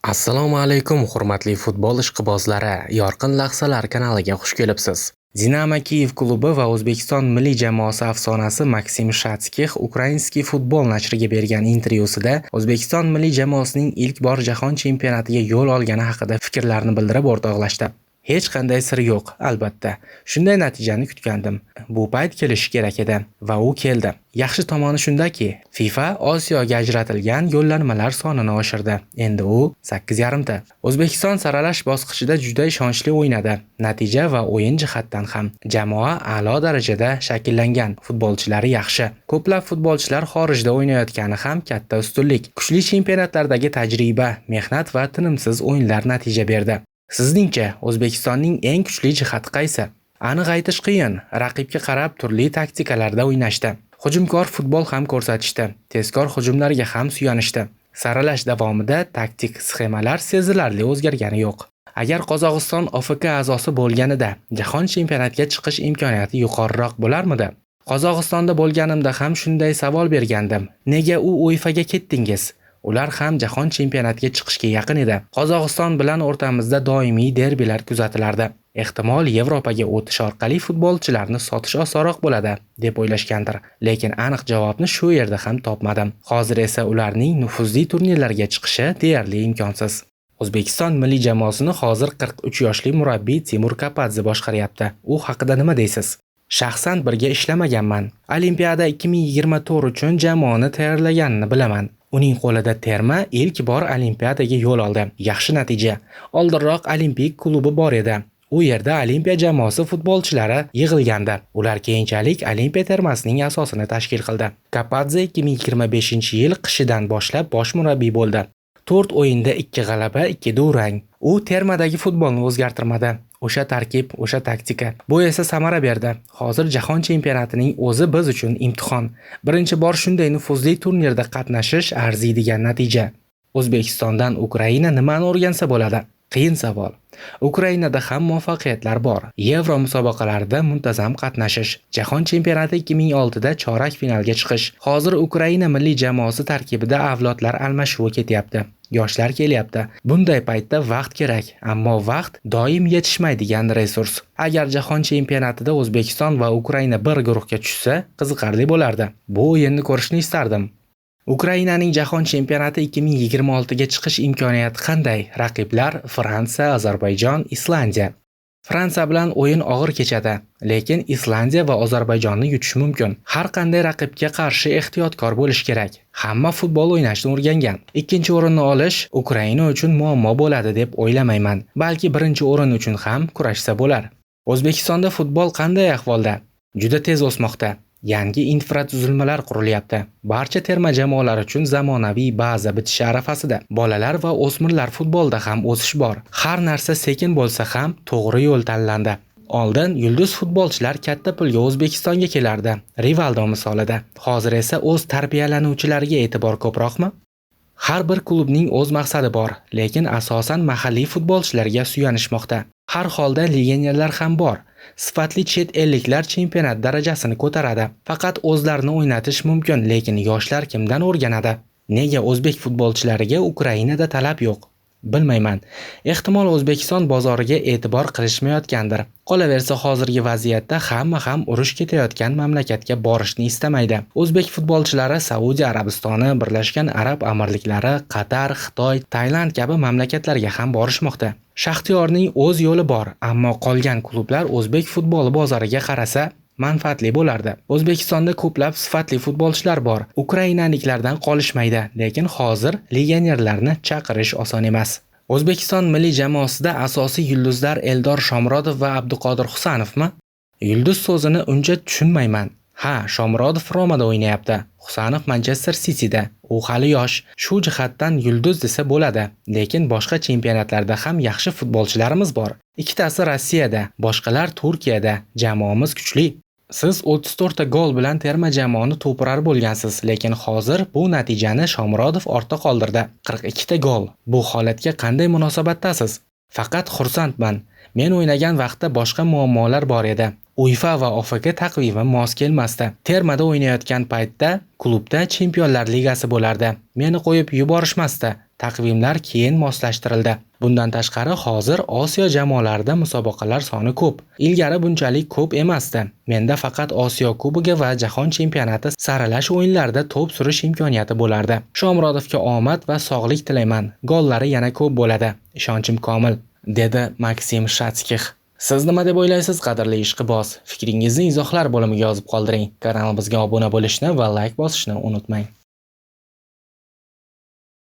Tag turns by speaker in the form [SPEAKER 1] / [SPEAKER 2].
[SPEAKER 1] Assalomu alaykum, hurmatli futbol ishqibozlari. Yorqin lahzalar kanaliga xush kelibsiz. Dinamo Kiyev klubi va O'zbekiston milliy jamoasi afsonasi Maksim Shatskix Ukrainskiy futbol nashriga bergan intervyusida O'zbekiston milliy jamoasining ilk bor jahon chempionatiga yo'l olgani haqida fikrlarini bildirib o'rtoqlashdi. Hech qanday sir yo'q, albatta. Shunday natijani kutgandim. Bu payt kelishi kerak edi va u keldi. Yaxshi tomoni shundaki, FIFA Osiyoga ajratilgan yo'llanmalar sonini oshirdi. Endi u 8,5 ta. O'zbekiston saralash bosqichida juda ishonchli o'ynadi. Natija va o'yin jihatdan ham jamoa a'lo darajada shakllangan, futbolchilari yaxshi. Ko'plab futbolchilar xorijda o'ynayotgani ham katta ustunlik. Kuchli chempionatlardagi tajriba, mehnat va tinimsiz o'yinlar natija berdi. Sizningcha, O'zbekistonning eng kuchli jihati qaysi? Aniq aytish qiyin. Raqibga qarab turli taktikalarda o'ynashdi. Hujumkor futbol ham ko'rsatishdi. Tezkor hujumlarga ham suyanishdi. Saralash davomida taktik sxemalar sezilarli o'zgargani yo'q. Agar Qozog'iston OFK a'zosi bo'lganida, jahon chempionatiga chiqish imkoniyati yuqoriroq bo'larmidi? Qozog'istonda bo'lganimda ham shunday savol bergandim. Nega u UEFAga ketdingiz? Ular ham jahon chempionatiga chiqishga yaqin edi. Qozog'iston bilan o'rtamizda doimiy derbilar kuzatilardi. Ehtimol Yevropaga o'tish orqali futbolchilarni sotish osonroq bo'ladi, deb o'ylashgandir. Lekin aniq javobni shu yerda ham topmadim. Hozir esa ularning nufuzli turnirlarga chiqishi deyarli imkonsiz. O'zbekiston milliy jamoasini hozir 43 yoshli murabbiy Timur Kapadze boshqaryapti. U haqida nima deysiz? Shaxsan birga ishlamaganman. Olimpiada 2024 uchun jamoani tayyorlaganini bilaman. Uning qo'lida terma ilk bor Olimpiadaga yo'l oldi. Yaxshi natija. Oldinroq Olimpik klubi bor edi. U yerda Olimpiya jamoasi futbolchilari yig'ilgandi. Ular keyinchalik Olimpiya termasining asosini tashkil qildi. Kapadze 2025-yil qishidan boshlab bosh murabbiy bo'ldi. 4 o'yinda 2 g'alaba, 2 durang. U termadagi futbolni o'zgartirmadi. O'sha tarkib, o'sha taktika. Bu esa samara berdi. Hozir jahon chempionatining o'zi biz uchun imtihon. Birinchi bor shunday nufuzli turnirda qatnashish arziydigan natija. O'zbekistondan Ukraina nimani o'rgansa bo'ladi? Qiyin savol. Ukrainada ham muvaffaqiyatlar bor. Yevro musobaqalarida muntazam qatnashish, Jahon chempionati 2006 da chorak finalga chiqish. Hozir Ukraina milliy jamoasi tarkibida avlodlar almashuvi ketyapti. Yoshlar kelyapti. Bunday paytda vaqt kerak, ammo vaqt doim yetishmaydigan resurs. Agar jahon chempionatida O'zbekiston va Ukraina bir guruhga tushsa, qiziqarli bo'lardi. Bu o'yinni ko'rishni istardim. Ukrainaning jahon chempionati 2026 ga chiqish imkoniyati qanday? Raqiblar Fransiya, Ozarbayjon, Islandiya. Fransiya bilan o'yin og'ir kechadi, lekin Islandiya va Ozarbayjonni yutish mumkin. Har qanday raqibga qarshi ehtiyotkor bo'lish kerak. Hamma futbol o'ynashni o'rgangan. Ikkinchi o'rinni olish Ukraina uchun muammo bo'ladi deb o'ylamayman. Balki birinchi o'rin uchun ham kurashsa bo'lar. O'zbekistonda futbol qanday ahvolda? Juda tez o'smoqda. Yangi infratuzilmalar qurilyapti. Barcha terma jamoalar uchun zamonaviy baza bitishi arafasida. Bolalar va o'smirlar futbolida ham o'sish bor. Har narsa sekin bo'lsa ham to'g'ri yo'l tanlandi. Oldin yulduz futbolchilar katta pulga O'zbekistonga kelardi. Rivaldo misolida. Hozir esa o'z tarbiyalanuvchilariga e'tibor ko'proqmi? Har bir klubning o'z maqsadi bor, lekin asosan mahalliy futbolchilarga suyanishmoqda. Har holda legionerlar ham bor. Sifatli chet elliklar chempionat darajasini ko'taradi. Faqat o'zlarini o'ynatish mumkin, lekin yoshlar kimdan o'rganadi? Nega o'zbek futbolchilariga Ukrainada talab yo'q? Bilmayman. Ehtimol O'zbekiston bozoriga e'tibor qilishmayotgandir. Qolaversa hozirgi vaziyatda hamma ham urush ketayotgan mamlakatga borishni istamaydi. O'zbek futbolchilari Saudiya Arabistoni, Birlashgan Arab Amirliklari, Qatar, Xitoy, Tailand kabi mamlakatlarga ham borishmoqda. Shaxtyorning o'z yo'li bor, ammo qolgan klublar o'zbek futboli bozoriga qarasa manfaatli bo'lardi. O'zbekistonda ko'plab sifatli futbolchilar bor. Ukrainaliklardan qolishmaydi, lekin hozir legionerlarni chaqirish oson emas. O'zbekiston milliy jamoasida asosiy yulduzlar Eldor Shomurodov va Abduqodir Husanovmi? Yulduz so'zini uncha tushunmayman. Ha, Shomurodov Romada o'ynayapti. Husanov Manchester Cityda. U hali yosh. Shu jihatdan yulduz desa bo'ladi. Lekin boshqa chempionatlarda ham yaxshi futbolchilarimiz bor. Ikkitasi Rossiyada, boshqalar Turkiyada. Jamoamiz kuchli. Siz 34 ta gol bilan terma jamoani to'pirar bo'lgansiz, lekin hozir bu natijani Shomurodov ortda qoldirdi. 42 ta gol. Bu holatga qanday munosabatdasiz? Faqat xursandman. Men o'ynagan vaqtda boshqa muammolar bor edi. UEFA va OFK taqvimi mos kelmasdi. Termada o'ynayotgan paytda klubda Chempionlar Ligasi bo'lardi. Meni qo'yib yuborishmasdi. Taqvimlar keyin moslashtirildi. Bundan tashqari hozir Osiyo jamoalarida musobaqalar soni ko'p. Ilgari bunchalik ko'p emasdi. Menda faqat Osiyo Kubogi va Jahon chempionati saralash o'yinlarida to'p surish imkoniyati bo'lardi. Shomurodovga omad va sog'lik tilayman. Gollari yana ko'p bo'ladi. Ishonchim komil, dedi Maksim Shatskix. Siz nima deb o'ylaysiz, qadrli ishqiboz? Fikringizni izohlar bo'limiga yozib qoldiring. Kanalimizga obuna bo'lishni va layk bosishni unutmang.